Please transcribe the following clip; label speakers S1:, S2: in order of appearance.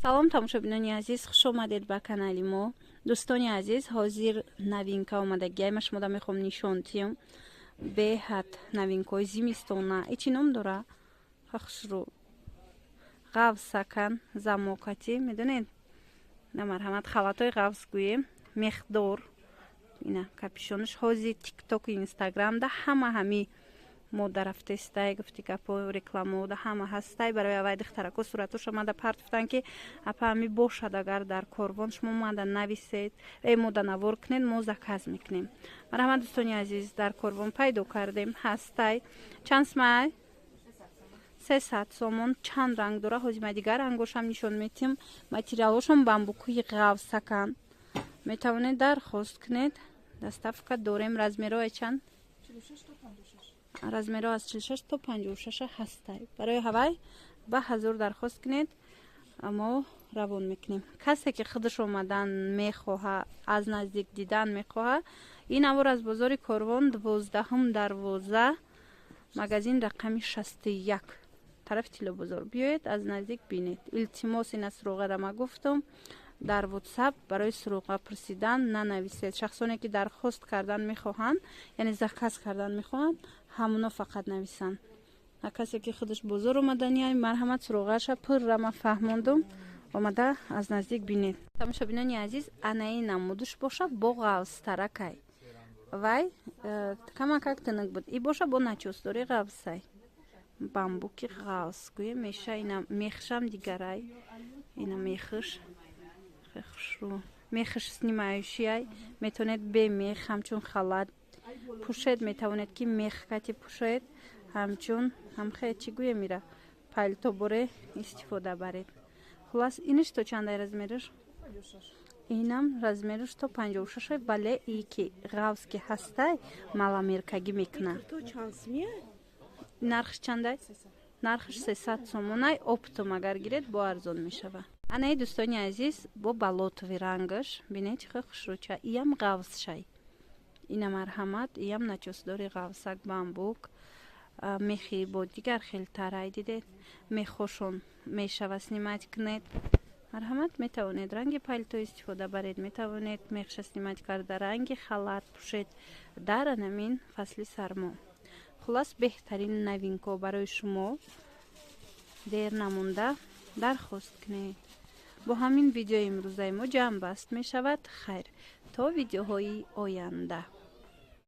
S1: Салом, тамошобинони азиз, хуш омадед ба канали мо. Дӯстони азиз, ҳозир новинка омадагиай, ма шумода мехоҳам нишон диҳам. Беҳад новинкаҳои зимистона. И чӣ ном дора? Хушрӯ, ғафсакан, замокати, медонед, на? Марҳамат, халатҳои ғафс гӯем, мехдор. Ина капюшонаш. Ҳозир Тиктоку Инстаграмда ҳама ҳами мода рафтестай, гуфти гапо, рекламода ҳама ҳастай. Барои аввай духтарако суратош омада партофтан, ки апа, ҳами бошад, агар дар Корвон шумо мада нависед, мода навор кунед, мо заказ мекунем. Марҳамат, дӯстони азиз, дар Корвон пайдо кардем, ҳастай. Чанд сумай? 300 сомон. Чанд ранг дора, ҳозир ма дигар рангошам нишон метиҳам. Материалошон бамбукҳои ғафсакан. Метавонед дархост кунед, доставка дорем. Размерое чанд? Размеро аз 46 то 56 ҳастай. Барои ҳавай ба 1000 дархост кунед, мо равон мекунем. Касе ки худаш омадан мехоҳа, аз наздик дидан мехоҳа, ин навор аз бозори Корвон, 12-ҳум дарвоза, магазин рақами 61, тарафи Тиллобозор. Биёед, аз наздик бинед. Илтимос, ина суроғара ма гуфтам. Дар Ватсап барои суроға пурсидан нанависед. Шахсоне ки дархост кардан мехоҳанд, яъне заказ кардан мехоҳанд, ҳамуно фақат нависанд. Касе ки худаш бозор омаданиай, марҳамат, суроғаша пурра ма фаҳмондум, омада аз наздик бинед. Тамошобинони азиз, анаи намудуш боша бо ғафстаракай. Вай камакак тинук буд, и боша бо начосдори ғафсай, бамбуки ғафс гӯя меша. Ина мехшам дигарай, ина мехш хушрӯ, мехш снимающий. Метавонед бе мех ҳамчун халат пӯшед, метавонед ки мех кати пӯшед, ҳамчун ҳамхе, чӣ гӯем, ира пальто боре истифода баред. Хулас, иниш то чандай размераш? Инам размераш то 56, вале и ки ғафс ки ҳастай, маломеркагӣ мекунад. Нархш чандай? Нархш 300 сомонай. Оптом агар гиред, бо арзон мешавад. Анаи, дӯстони азиз, бо болотовый рангаш бинед, чӣ хел хушрӯча. Иям ғафсшай. Ина марҳамат, иям начосдори ғафсак, бамбук, мехи бо дигар хел тарай. Дидед, мехошон мешава снимать кунед. Марҳамат, метавонед ранги пальто истифода баред, метавонед мехша снимать карда, ранги халат пӯшед дар анамин фасли сармо. Хулас, беҳтарин новинко барои шумо. Дер намонда дархост кунед. Бо ҳамин видеои имрӯзаи мо ҷамъбаст мешавад. Хайр, то видеоҳои оянда.